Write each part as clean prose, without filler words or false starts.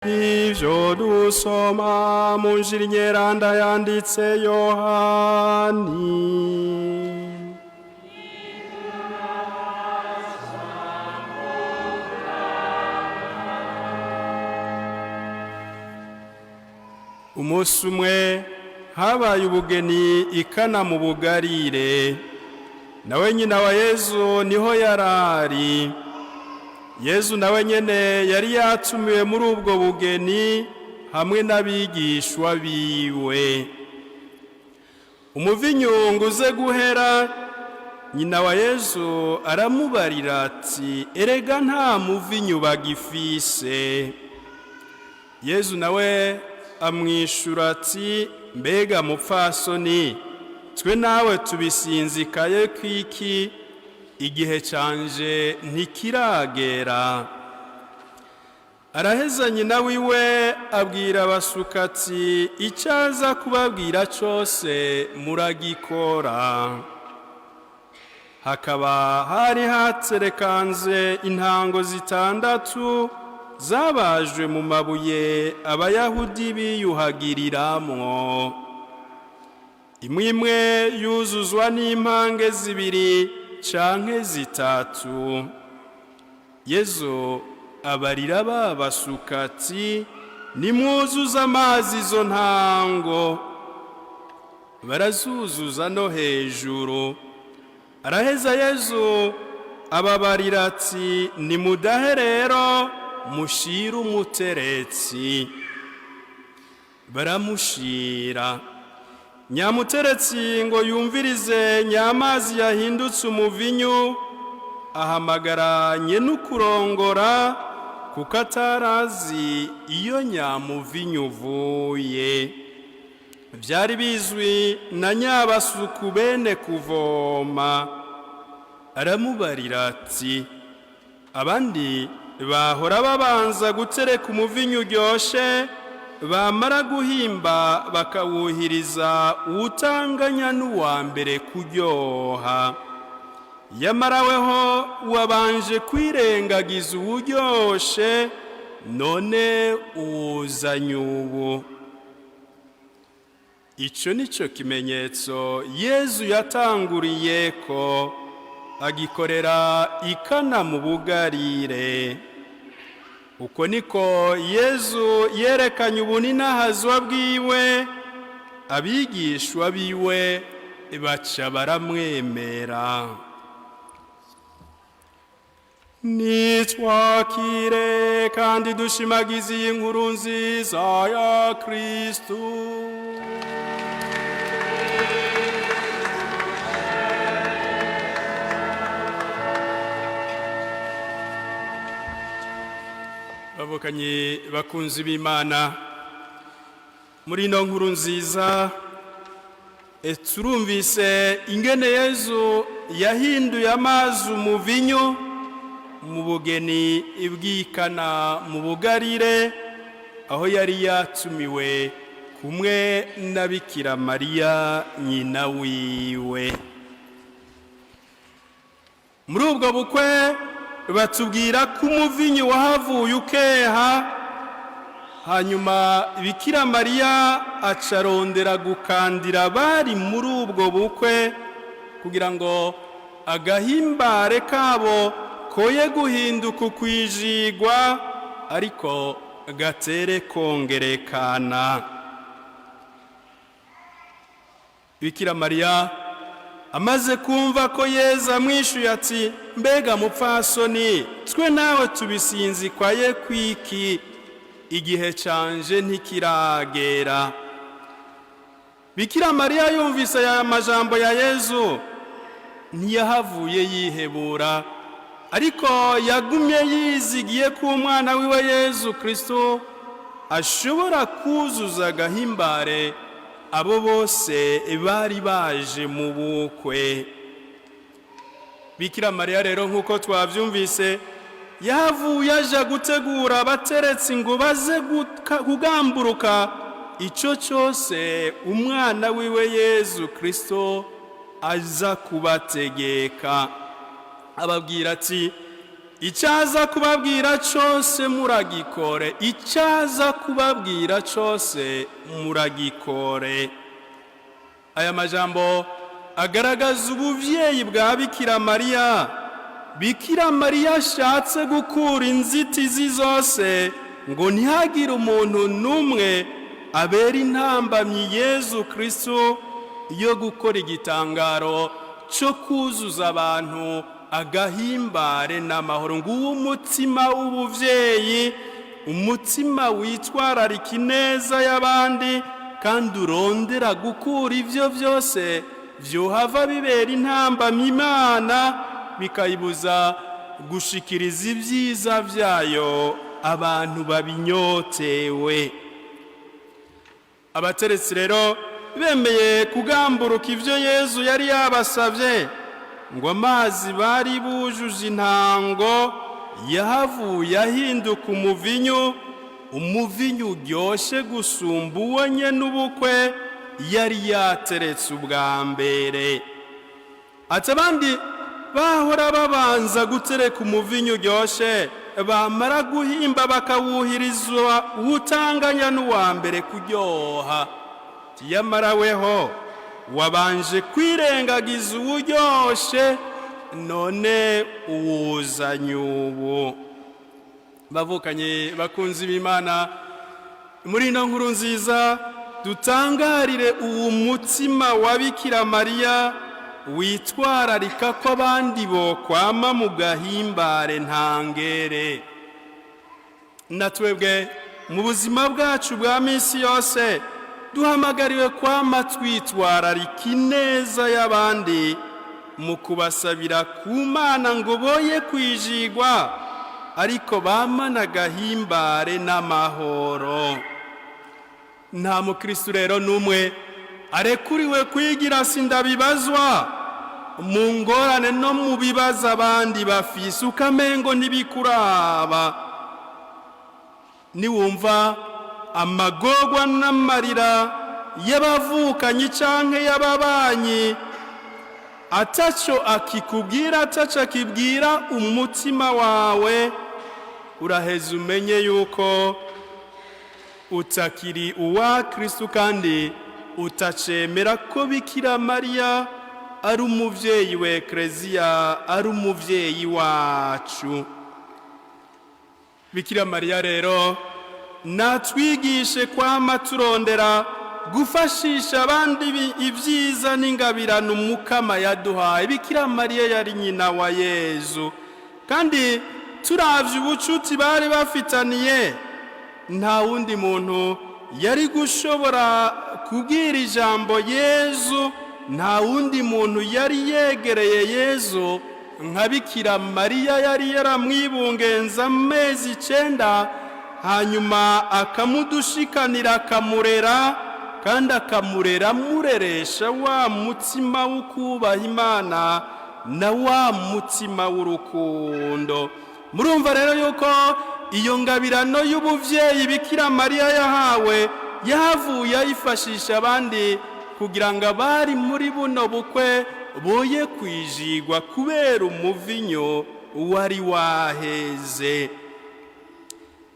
Ivyo dusoma mu njira inyeranda yanditse Yohani. Umunsi umwe habaye ubugeni ikana mu bugarire, nawe nyina wa Yezu niho yarari. Yezu nawe nyene yari yatumiwe muri ubwo bugeni hamwe n'abigishwa biwe. Umuvinyungu uze guhera, nyina wa Yezu aramubarira ati: "Erega nta muvinyu bagifise." Yezu nawe amwishura ati: "Mbega mupfasoni, twe nawe tubisinzikaye kwiki? Igihe canje ntikiragera." Araheza nyina wiwe abwira abasuka ati: "Icyo aza kubabwira cyose muragikora." Hakaba hari haterekanze intango zitandatu zabajwe mu mabuye abayahudi biyuhagiriramwo. Imwe imwe yuzuzwa n'impange zibiri canke zitatu. Yezu abarira ba basuka ati: "Nimwuzuze amazi izo ntango." Barazuzuza no hejuru. Araheza Yezu ababarira ati: "Nimudahe rero mushire umuteretsi." Baramushira. Nyamuteretsi ngo yumvirize nyamazi yahindutse umuvinyu, ahamagara nyenukurongora kuko atarazi iyo nyamuvinyu uvuye. Vyari bizwi na nyabasuku bene kuvoma. Aramubarira ati: "Abandi bahora babanza gutereka umuvinyu uryoshe, bamara guhimba bakawuhiriza uwutanganya n'uwa mbere kuryoha. Yamara weho wabanje kwirengagiza uwuryoshe, none uwuzanye ubu." Ico nico kimenyetso Yezu yatanguriye ko agikorera ikana mu bugarire. Uko niko Yezu yerekanye ubuninahazwa bwiwe, abigishwa biwe baca baramwemera. Nitwakire kandi dushimagize iyi nkuru nziza ya Kristu. Bavukanyi bakunzi b'Imana, muri ino nkuru nziza turumvise ingene Yezu yahinduye amazi umuvinyu mu bugeni bw'ikana mu bugarire, aho yari yatumiwe kumwe na Bikira Mariya nyina wiwe. Muri ubwo bukwe batubwira ko umuvinyu wahavuye ukeha, hanyuma Bikira Mariya acarondera gukandira abari muri ubwo bukwe kugira ngo agahimbare kabo koye guhinduka ukwijigwa, ariko gatere kongerekana. Bikira Mariya amaze kumva ko Yezu amwishuye ati: "Mbega mupfasoni, twe nawe tubisinzikwaye kwiki? Igihe canje ntikiragera." Bikira Mariya yumvise aya majambo ya Yezu, ntiyahavuye yihebura, ariko yagumye yizigiye ko umwana wiwe Yezu Kristo ashobora kuzuza agahimbare abo bose bari baje mu bukwe. Bikira Mariya rero, nk'uko twavyumvise, yahavuye aja gutegura abateretsi ngo baze kugamburuka ico cyose umwana wiwe Yezu Kristo aza kubategeka. Ababwira ati: Icyaza kubabwira cyose muragikore, icyaza kubabwira cyose muragikore. Aya majambo agaragaza ubuvyeyi bwa Bikira Mariya. Bikira Mariya ashatse gukura inzitizi zose ngo ntihagire umuntu n'umwe abera intambamyi Yezu Kristo yo gukora igitangaro cyo kuzuza abantu agahimbare n'amahoro. Nguwo umutima w'ubuvyeyi, umutima witwararika ineza y'abandi kandi urondera gukura ivyo byose vyohava bibera intambamyi Imana, bikayibuza gushikiriza ibyiza byayo abantu babinyotewe. Abateretsi rero bemeye kugamburuka ibyo Yezu yari yabasabye, ngo amazi bari bujuje intango yahavuye ahinduka umuvinyu, umuvinyu uryoshye gusumba uwo nyene ubukwe yari yateretse ubwa mbere. Ati abandi bahora babanza gutereka umuvinyu uryoshye, bamara guhimba bakawuhirizwa uwutanganya n'uwa mbere kuryoha. Yamara weho wabanje kwirengagiza uwuryoshe, none uwuzanye ubu. Bavukanye bakunzi b'Imana, muri ino nkuru nziza dutangarire uwo mutima wa Bikira Mariya witwararika ko abandi bokwama mu gahimbare ntangere. Na twebwe mu buzima bwacu bwa minsi yose duhamagariwe kwama twitwararika ineza y'abandi mu kubasabira ku Mana ngo boye kwijigwa, ariko bamana agahimbare n'amahoro. Nta mukristu rero n'umwe arekuriwe kwigira sindabibazwa mu ngorane no mu bibazo abandi bafise, ukamengo ntibikuraba. Niwumva amagorwa n'amarira y'abavukanyi canke y'ababanyi ataco akikubwira, ataco akibwira umutima wawe, uraheza umenye yuko utakiri uwa Kristu kandi utacemera ko Bikira Mariya ari umuvyeyi wa Ekleziya, ari umuvyeyi wacu. Bikira Mariya rero natwigishe kwama turondera gufashisha abandi ibyiza n'ingabirano Umukama yaduhaye. Bikira Mariya yari nyina wa Yezu, kandi turavye ubucuti bari bafitaniye, nta wundi muntu yari gushobora kubwira ijambo Yezu, nta wundi muntu yari yegereye Yezu nka Bikira Mariya yari yaramwibungenza amezi 9, hanyuma akamudushikanira, akamurera, kandi akamurera amureresha wa mutima w'ukubaha Imana na wa mutima w'urukundo. Murumva rero yuko iyo ngabirano y'ubuvyeyi Bikira Mariya yahawe, yahavuye ayifashisha abandi kugira ngo abari muri buno bukwe boye kwijigwa kubera umuvinyo wari waheze.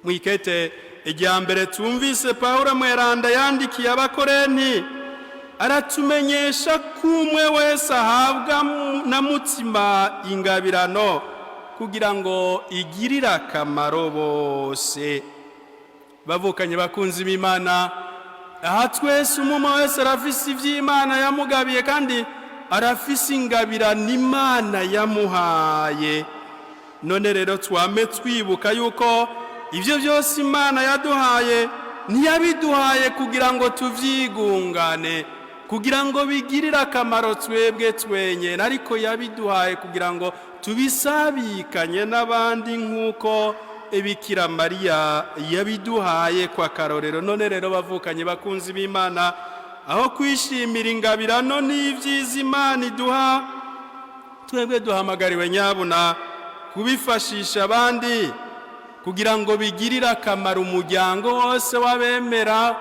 Mwikete irya mbere tumvise Pawulo mweranda yandikiye Abakorenti, aratumenyesha ko umwe wese ahabwa na mutima ingabirano kugira ngo igirire akamaro bose. Bavukanye bakunzi b'Imana, aha twese umwe wese arafise ivy'Imana yamugabiye, kandi arafise ingabirano Imana yamuhaye. None rero twame twibuka yuko ibyo byose Imana yaduhaye ntiyabiduhaye kugira ngo tuvyigungane, kugira ngo bigirire akamaro twebwe twenyene, ariko yabiduhaye kugira ngo tubisabikanye n'abandi nk'uko Bikira Mariya yabiduhaye kwa karorero. None rero bavukanye bakunzi b'Imana, aho kwishimira ingabirano n'ibyiza Imana iduha, twebwe duhamagariwe nyabuna kubifashisha abandi kugira ngo bigirire akamaro umuryango wose w'abemera,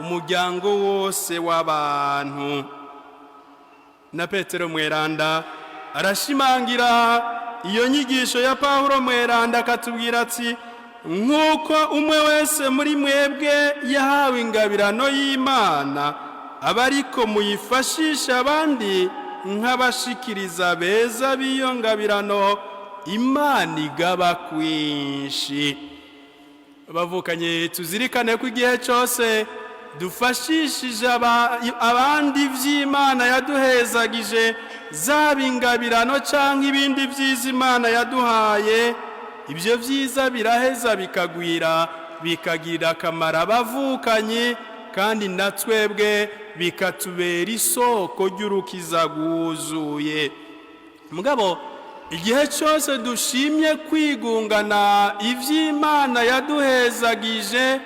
umuryango wose w'abantu. Na Petero mweranda arashimangira Iyo nyigisho ya Pawulo mweranda akatubwira ati: "Nk'uko umwe wese muri mwebwe yahawe ingabirano y'Imana, aba ariko muyifashisha abandi nk'abashikiriza beza b'iyo ngabirano Imana igaba kwinshi." Bavukanye, tuzirikane ko igihe cyose dufashishije abandi iby'Imana yaduhezagije, zaba ingabirano cyangwa ibindi byiza Imana yaduhaye, ibyo byiza biraheza bikagwira, bikagirira akamaro abavukanye, kandi na twebwe bikatubera isoko ry'urukiza rwuzuye. Mugabo igihe cyose dushimye kwigungana iby'Imana yaduhezagije,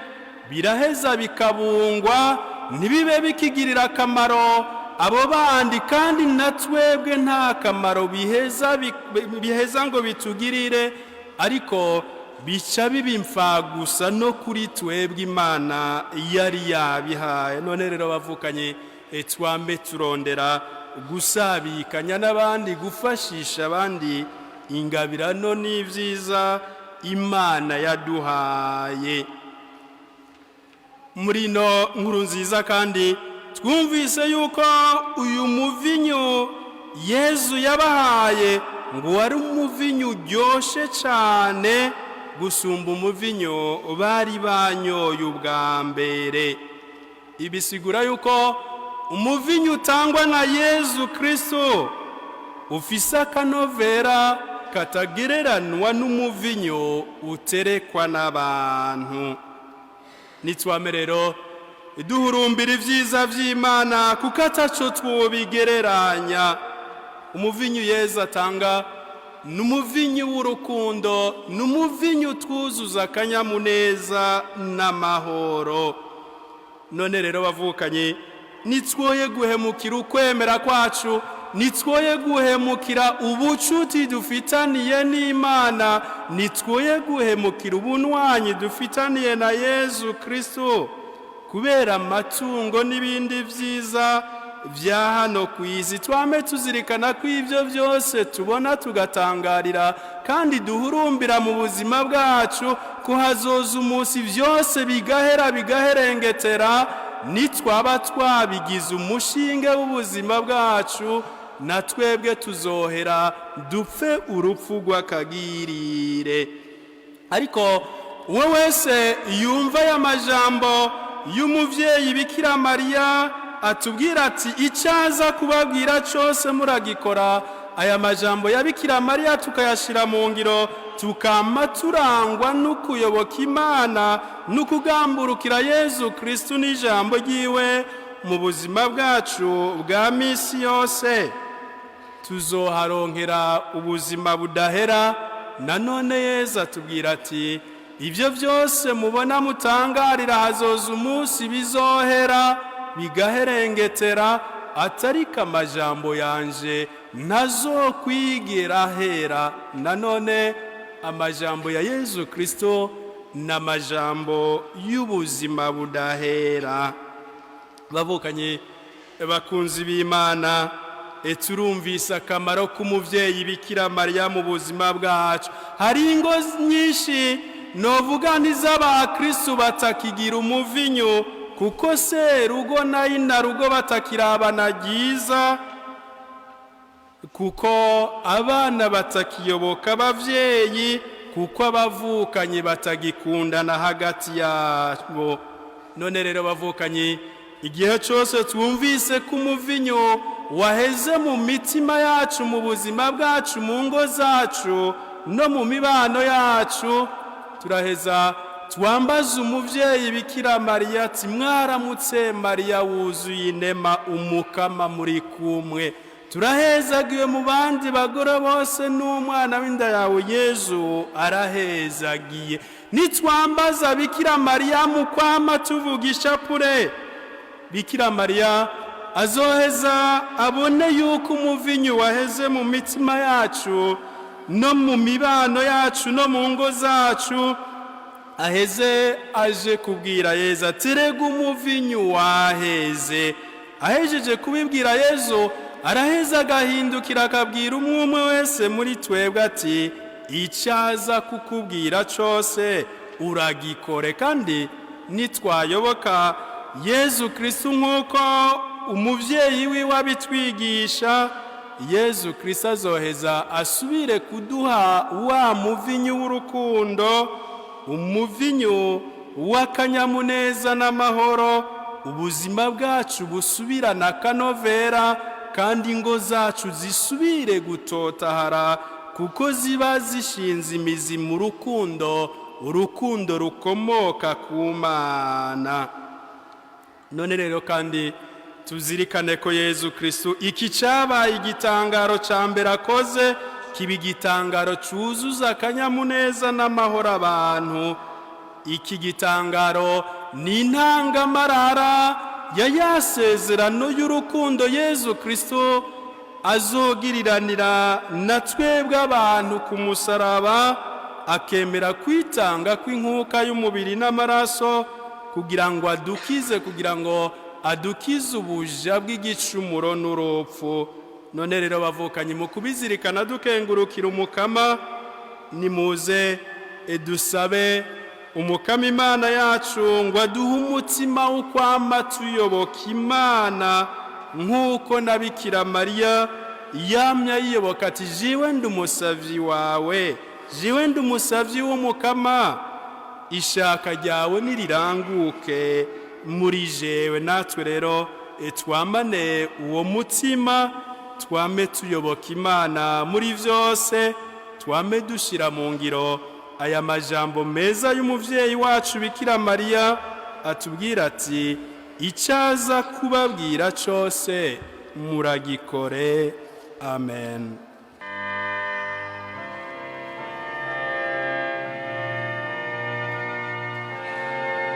biraheza bikabungwa, ntibibe bikigirira akamaro abo bandi, kandi na twebwe nta kamaro biheza ngo bitugirire, ariko bica biba imfagusa no kuri twebwe Imana yari yabihaye. None rero bavukanye, twambe turondera gusabikanya n'abandi, gufashisha abandi ingabirano n'ibyiza Imana yaduhaye. Muri ino nkuru nziza kandi twumvise yuko uyu muvinyu Yezu yabahaye ngo wari umuvinyu uryoshye cyane gusumba umuvinyu bari banyoye ubwa mbere. Ibisigura yuko umuvinyu utangwa na Yezu Kristo ufise akanovera katagereranwa n'umuvinyu uterekwa n'abantu. Nitwame rero duhurumbira ibyiza by'Imana, kuko ataco twobigereranya. Umuvinyu Yezu atanga ni umuvinyu w'urukundo, ni umuvinyu utwuzuza akanyamuneza n'amahoro. None rero bavukanye, nitwoye guhemukira ukwemera kwacu, nitwoye guhemukira ubucuti dufitaniye n'Imana, nitwoye guhemukira ubunywanyi dufitaniye na Yezu Kristo kubera amatungo n'ibindi byiza bya hano ku isi. Twame tuzirikana ko ibyo byose tubona tugatangarira kandi duhurumbira mu buzima bwacu, ko hazoza umunsi byose bigahera, bigaherengetera. Nitwaba twabigize umushinge w'ubuzima bwacu, na twebwe tuzohera dupfe urupfu rw'akagirire. Ariko uwo wese yumva aya majambo y'umuvyeyi Bikira Mariya atubwira ati: "Icyaza kubabwira cyose muragikora", aya majambo ya Bikira Mariya tukayashyira mu ngiro, tukama turangwa no kuyoboka Imana no kugamburukira Yezu Kristu n'ijambo ryiwe mu buzima bwacu bwa misi yose, tuzoharonkera ubuzima budahera. Nanone Yezu atubwira ati: "Ibyo byose mubona mutangarira, hazoza umunsi bizohera, bigaherengetera, atariko amajambo yanje ntazokwigera ahera." Nanone amajambo ya Yezu Kristo ni amajambo y'ubuzima budahera. Bavukanye, bakunzi b'Imana, turumvise akamaro k'umuvyeyi Bikira Mariya mu buzima bwacu. Hari ingo nyinshi, novuga n'iz'abakristu, batakigira umuvinyu, kuko serugo na inarugo batakirabana ryiza, kuko abana batakiyoboka abavyeyi, kuko abavukanye batagikundana hagati yabo. None rero bavukanye, igihe cyose twumvise ko umuvinyu waheze mu mitima yacu, mu buzima bwacu, mu ngo zacu no mu mibano yacu, turaheza twambaze umuvyeyi Bikira Mariya ati: "Mwaramutse Mariya wuzuye inema, Umukama muri kumwe, turahezagiwe mu bandi bagore bose, n'umwana w'inda yawe Yezu arahezagiye." Nitwambaza Bikira Mariya mu kwama tuvuga ishapure, Bikira Mariya azoheza abone yuko umuvinyu waheze mu mitima yacu no mu mibano yacu no mu ngo zacu, aheze aje kubwira Yezu ati: "Rega umuvinyu waheze." Ahejeje kubibwira Yezu, Araheza agahindukira akabwira umwe umwe wese muri twebwe ati: "Icyaza kukubwira cyose uragikore." Kandi nitwayoboka Yezu Kristu nk'uko umubyeyi wiwe abitwigisha, Yezu Kristu azoheza asubire kuduha wa muvinyu w'urukundo, umuvinyu w'akanyamuneza n'amahoro, ubuzima bwacu busubirana akanovera kandi ingo zacu zisubire gutotahara, kuko ziba zishinze imizi mu rukundo, urukundo rukomoka ku Mana. None rero kandi tuzirikane ko Yezu Kristu iki cyabaye igitangaro cya mbere akoze, kiba igitangaro cyuzuza akanyamuneza n'amahoro abantu. Iki gitangaro ni intangamarara ya ya sezerano y'urukundo Yezu Kristu azogiriranira na twebwe abantu ku musaraba, akemera kwitanga kw'inkuka y'umubiri n'amaraso kugira ngo adukize, kugira ngo adukize ubuja bw'igicumuro n'urupfu. None rero bavukanye, mu kubizirikana dukengurukira Umukama, nimuze dusabe Umukama Imana yacu ngo aduhe umutima wo kwama tuyoboka Imana, nk'uko na Bikira Mariya yamye ayiyoboka ati: "Jiwe ndi umusavyi wawe, jiwe ndi umusavyi w'Umukama, ishaka ryawe niriranguke muri jewe." Natwe rero twamane uwo mutima, twame tuyoboka Imana muri byose, twame dushyira mu ngiro aya majambo meza y'umuvyeyi wacu Bikira Mariya atubwira ati: "Icyaza kubabwira cyose muragikore." Amen.